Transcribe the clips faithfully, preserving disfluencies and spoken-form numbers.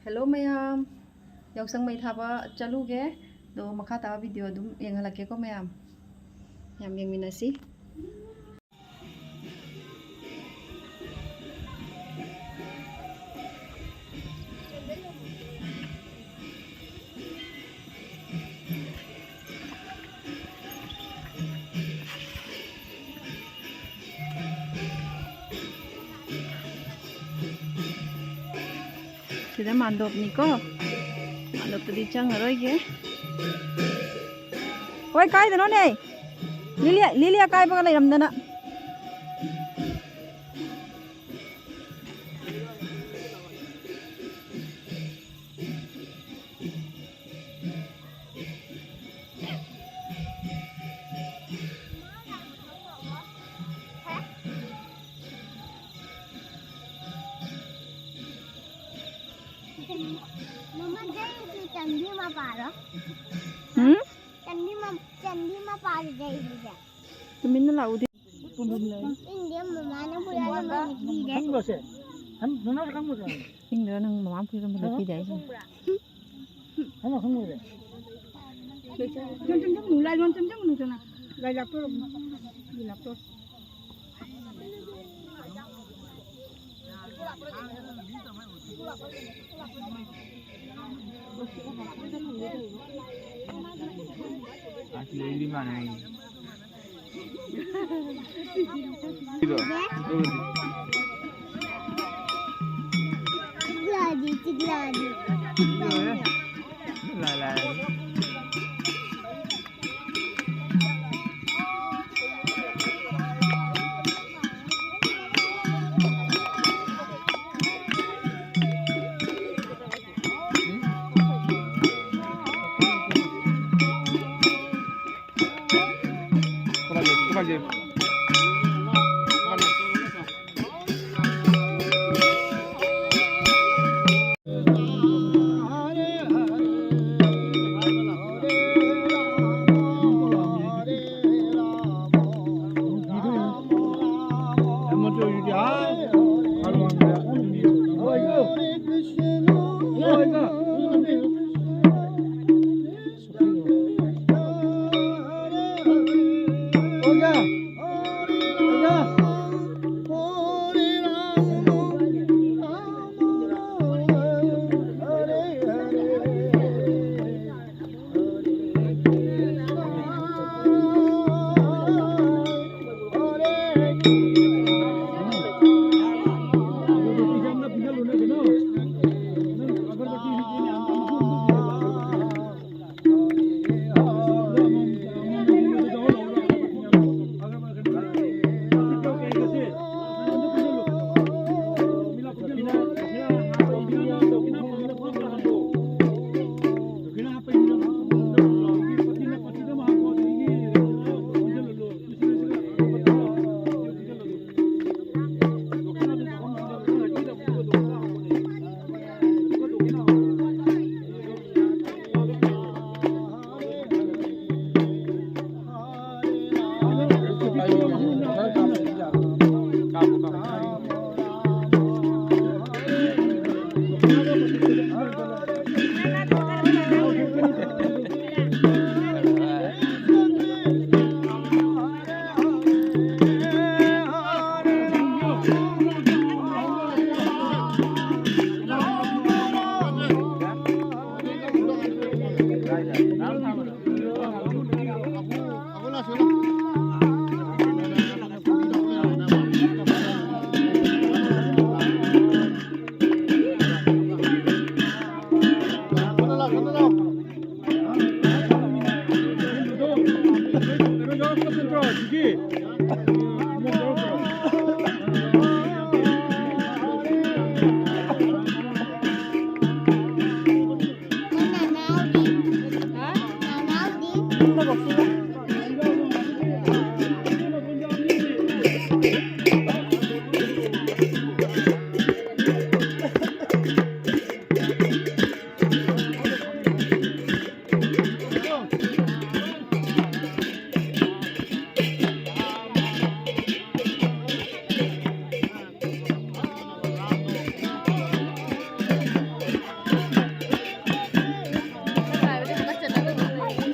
Hello ꯃꯌꯥꯝ, ꯌꯥꯎꯁꯪ ꯃꯩ ꯊꯥꯕ ꯆꯠꯂꯨꯒꯦ꯫ ꯑꯗꯣ ꯃꯈꯥ ꯇꯥꯕ ꯚꯤꯗꯤꯑꯣ ꯑꯗꯨꯝ ꯌꯦꯡꯍꯜꯂꯛꯀꯦꯀꯣ ꯃꯌꯥꯝ꯫ ꯌꯥꯝ ꯌꯦꯡꯃꯤꯟꯅꯁꯤ꯫ ꯁꯤꯗ ꯃꯥꯟꯗꯣꯞꯅꯤꯀꯣ꯫ ꯃꯥꯟꯗꯣꯞꯇꯗꯤ ꯆꯪꯉꯔꯣꯏꯒꯦ꯫ ꯍꯣꯏ, ꯀꯥꯏꯗꯅꯣꯅꯦ? Lilia, Lilia ꯀꯥꯏꯕꯒ ꯂꯩꯔꯝꯗꯅ꯫ ꯆꯟꯗꯤ ꯃꯄꯥꯔꯣ? ꯎꯝ? ꯆꯟꯗꯤ ꯃ-, ꯆꯟꯗꯤ ꯃꯄꯥꯔꯣ ꯂꯩꯔꯤꯁꯦ? ꯇꯨꯃꯤꯟꯅ ꯂꯥꯛꯎꯗꯤ꯫ ꯏꯪꯗꯦ, ꯃꯃꯥꯅ ꯄꯨꯔꯛꯑꯒ ꯃꯩ ꯄꯤꯔꯦ꯫ ꯈꯪꯕ꯭ꯔꯣꯁꯦ? ꯅꯪ, ꯅꯪ ꯈꯪꯕ꯭ꯔꯣ? ꯏꯪꯗ꯭ꯔꯣ ꯅꯪ ꯃꯃꯥ ꯄꯨꯔꯛꯑꯒ ꯃꯩ ꯄꯤꯗꯦ ꯍꯥꯏꯁꯦ? ꯅꯪ ꯈꯪꯕ꯭ꯔꯣ? ꯆꯟ, ꯆꯟ, ꯆꯟ, ꯂꯥꯏ ꯂꯣꯟ ꯆꯟ, ꯆꯟ, ꯆꯟ꯫ ꯂꯥꯏ ꯂꯥꯛꯇꯣꯔꯕꯅꯤ꯫ ꯂꯥꯏ ꯂꯥꯛꯇꯣꯔꯦ꯫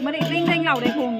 ꯃꯔꯤꯛ ꯂꯤꯡ ꯂꯤꯡ ꯂꯥꯎꯔꯦ ꯊꯣꯡ꯫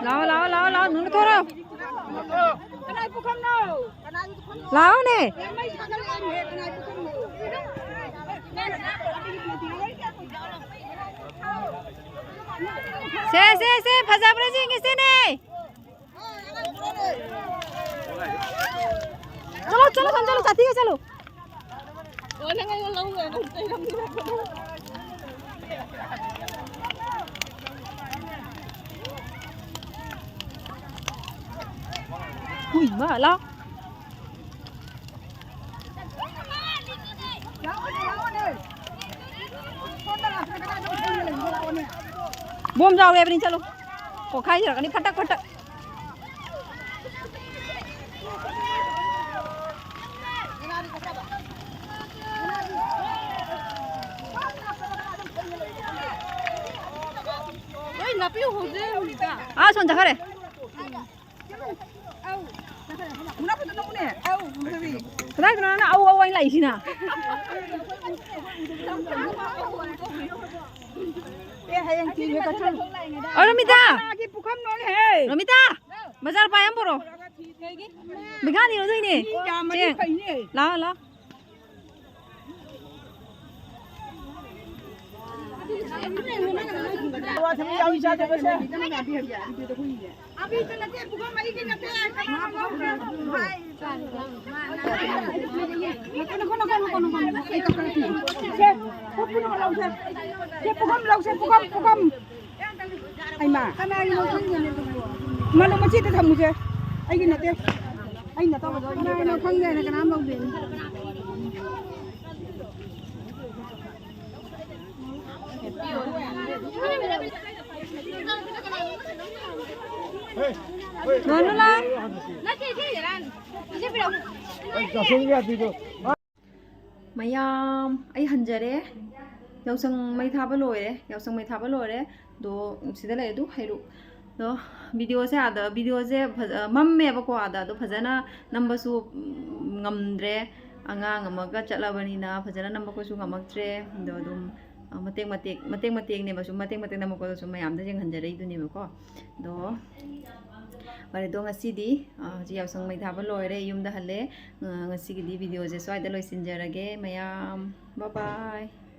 ꯂꯥꯛꯑꯣ, ꯂꯥꯛꯑꯣ, ꯂꯥꯛꯑꯣ, ꯂꯥꯛꯑꯣ, ꯅꯨꯡꯅ ꯊꯣꯔꯛꯑꯣ꯫ ꯀꯅꯥꯏ ꯄꯨꯈꯝꯅꯣ? ꯂꯥꯛꯑꯣꯅꯦ꯫ ꯃꯩ ꯊꯥꯒꯠꯂꯛꯑꯦꯅꯦꯍꯦ, ꯀꯅꯥꯏ ꯄꯨꯈꯝꯅꯣ? ꯁꯦ, ꯁꯦ, ꯁꯦ, ꯐꯖꯕ꯭ꯔꯥ ꯌꯦꯡꯒꯦꯁꯦꯅꯦ꯫ ꯆꯠꯂꯣ, ꯆꯠꯂꯣ, ꯆꯠꯂꯣ, ꯆꯠꯂꯣ, ꯆꯠꯂꯣ꯫ ꯍꯨꯏ ꯃꯥ ꯂꯥꯎ꯫ ꯕꯣꯝ ꯌꯥꯎꯔꯦ ꯍꯥꯏꯕꯅꯤ, ꯆꯠꯂꯣ꯫ ꯄꯣꯛꯈꯥꯏꯖꯔꯛꯀꯅꯤ ꯐꯇꯛ ꯐꯇꯛ꯫ ꯂꯣꯏ ꯅꯥꯄꯤ ꯍꯧꯖꯤꯛ ꯍꯧꯖꯤꯛꯇ꯫ ꯑꯥ, ꯁꯣꯝ ꯆꯠꯈ꯭ꯔꯦ꯫ ꯀꯗꯥꯏꯗꯅꯣ ꯅꯪꯅ ꯑꯧ ꯑꯧ ꯍꯥꯏꯅ ꯂꯥꯛꯏꯁꯤꯅ? ꯑꯦ, ꯍꯌꯦꯡ ꯊꯤꯔꯦ ꯀꯛꯊꯠꯂꯨ꯫ ꯑꯣ, ꯔꯣꯃꯤꯇꯥ! ꯀꯅꯥꯒꯤ ꯄꯨꯈꯝꯅꯣꯅꯦꯍꯦ? ꯔꯣꯃꯤꯇꯥ! ꯕꯖꯥꯔ ꯄꯥꯏ ꯑꯃ ꯄꯨꯔꯛꯑꯣ꯫ ꯕꯤꯈꯥꯅꯤ ꯑꯣꯏꯗꯣꯏꯅꯦ꯫ ꯃꯤ ꯌꯥꯝꯃꯗꯤ ꯆꯦꯡ꯫ ꯐꯩꯅꯦ꯫ ꯂꯥꯛꯑꯣ, ꯂꯥꯛꯑꯣ꯫ ꯁꯦ, ꯄꯨꯈꯝ ꯂꯧꯁꯦ, ꯄꯨꯈꯝ, ꯄꯨꯈꯝ꯫ ꯍꯩꯃꯥ꯫ ꯀꯅꯥꯒꯤꯅꯣ ꯈꯪꯗꯦꯅꯦ ꯑꯗꯨꯕꯨ꯫ ꯃꯥꯂꯣ ꯃꯆꯦꯗ ꯊꯝꯃꯨꯁꯦ꯫ ꯑꯩꯒꯤ ꯅꯠꯇꯦ꯫ ꯑꯩ ꯅꯠꯇꯕꯗꯣ꯫ ꯀꯅꯥꯒꯤꯅꯣ ꯈꯪꯗꯦꯅꯦ, ꯀꯅꯥꯝ ꯂꯧꯗꯦꯅꯦ꯫ ꯅꯣꯅꯨꯂꯥ꯫ ꯃꯌꯥꯝ, ꯑꯩ ꯍꯟꯖꯔꯦ꯫ ꯌꯥꯎꯁꯪ ꯃꯩ ꯊꯥꯕ ꯂꯣꯏꯔꯦ꯫ ꯌꯥꯎꯁꯪ ꯃꯩ ꯊꯥꯕ ꯂꯣꯏꯔꯦ꯫ ꯑꯗꯣ ꯁꯤꯗ ꯂꯩ ꯑꯗꯨ ꯍꯩꯔꯨꯛ꯫ ꯑꯗꯣ ꯚꯤꯗꯤꯑꯣꯁꯦ ꯑꯥꯗ, ꯚꯤꯗꯤꯑꯣꯁꯦ ꯐꯖ-, ꯃꯝꯃꯦꯕꯀꯣ ꯑꯥꯗ꯫ ꯑꯗꯣ ꯐꯖꯅ ꯅꯝꯕꯁꯨ, ꯎꯝ, ꯉꯝꯗ꯭ꯔꯦ꯫ ꯑꯉꯥꯡ ꯑꯃꯒ ꯆꯠꯂꯕꯅꯤꯅ ꯐꯖꯅ ꯅꯝꯕ ꯈꯣꯠꯁꯨ ꯉꯝꯃꯛꯇ꯭ꯔꯦ꯫ ꯑꯗꯣ ꯑꯗꯨꯝ ꯃꯇꯦꯛ ꯃꯇꯦꯛ ꯃꯇꯦꯛ ꯃꯇꯦꯛꯅꯦꯕ, ꯁꯨꯝ ꯃꯇꯦꯛ ꯃꯇꯦꯛ ꯅꯝꯃꯛꯄꯗꯣ ꯁꯨꯝ ꯃꯌꯥꯝꯗ ꯌꯦꯡꯍꯟꯖꯔꯛꯏꯗꯨꯅꯦꯕꯀꯣ꯫ ꯑꯗꯣ ꯐꯔꯦ, ꯑꯗꯣ ꯉꯁꯤꯗꯤ, ꯑ, ꯍꯧꯖꯤꯛ ꯌꯥꯎꯁꯪ ꯃꯩ ꯊꯥꯕ ꯂꯣꯏꯔꯦ, ꯌꯨꯝꯗ ꯍꯜꯂꯦ꯫ ꯑ, ꯉꯁꯤꯒꯤꯗꯤ videoꯁꯦ ꯁ꯭ꯋꯥꯏꯗ ꯂꯣꯏꯁꯤꯟꯖꯔꯒꯦ ꯃꯌꯥꯝ꯫ Bye bye꯫